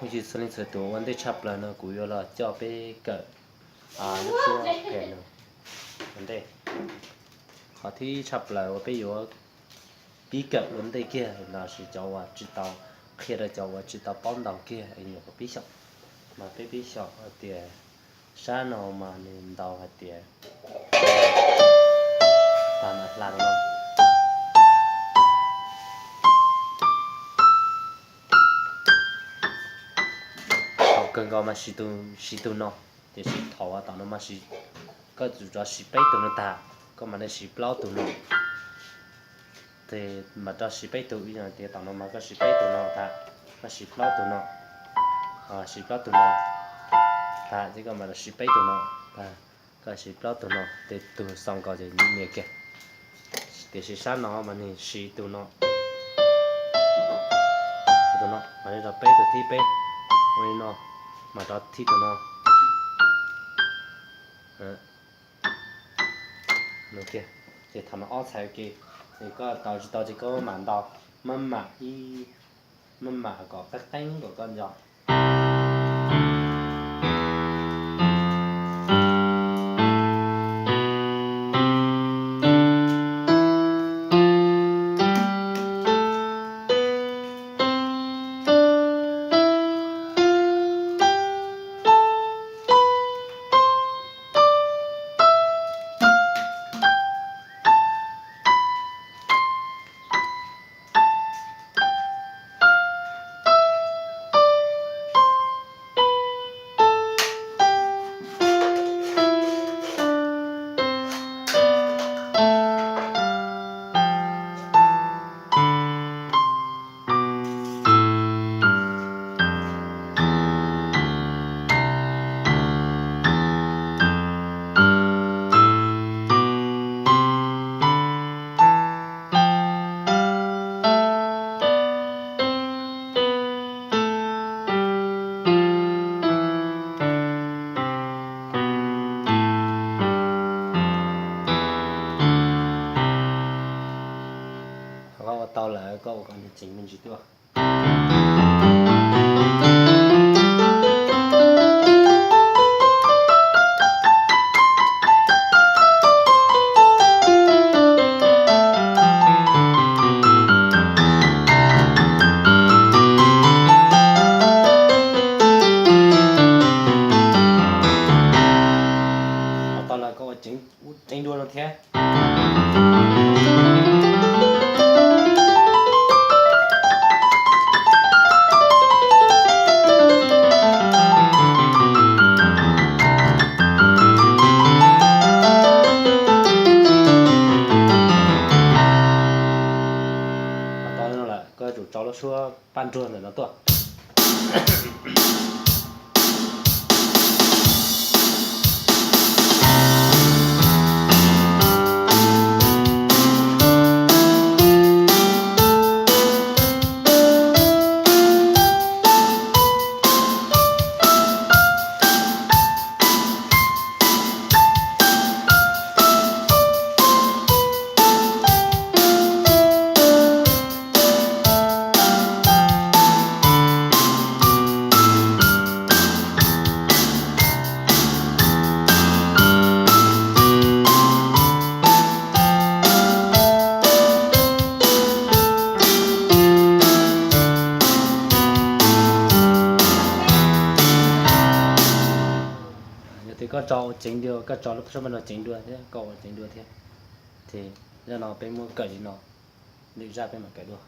Ib txhia leej txhua tus, ua ntej tshaj plaws no kuv yuav los coj peb kawm lub suab piano ua ntej. Qhov thib tshaj plaws uas peb yuav pib kawm ua ntej kiag los sis cov uas tsis tau, qhia rau cov uas tsis tau paub ntaus kiag es nyuam qhuav pib xyaum, mas peb pib xyaum hais tias sab no mas nws ntaus hais tias tag mas hla no. Thaum kawg nkaus mas siv tus, siv tus no, tiam sis thaum uas tom no mas siv, koj tsum rov siv peb tus no tag, koj mam li siv plaub tus no. Ces mam rov siv peb tus, ib yam tias tom no mas koj siv peb tus no tag, koj siv plaub tus no, siv plaub tus no tag, ces koj mam rov siv peb tus no tag, koj siv plaub tus no, ces tus xaus nkaus ces nias kiag. Tiam sis sab no mas nws siv tus no, tus no mas nws rau peb tus thib peb, ua li no, mas rov thib tus no. Ces thaum no ob txhais ke, ces koj tau tsis tau ces koj mam ntaus, maj mam ib, maj mam kom qeeb qeeb kom koj nco. Thaum koj ua tau lawm koj ua kom nws ceev me ntsis tuaj. Ua tau lawm koj ua ceev dua no thiab. Ua tau li no lawm koj yuav tsum tso lub suab paj nruag ntawm no tuaj. Yog tias koj tso ua ceev dua, koj tso lub suab paj nruag ceev dua thiab koj ua ceev dua thiab, ces zaj no peb muab kawm li no, lwm zaj peb mam kawm dua.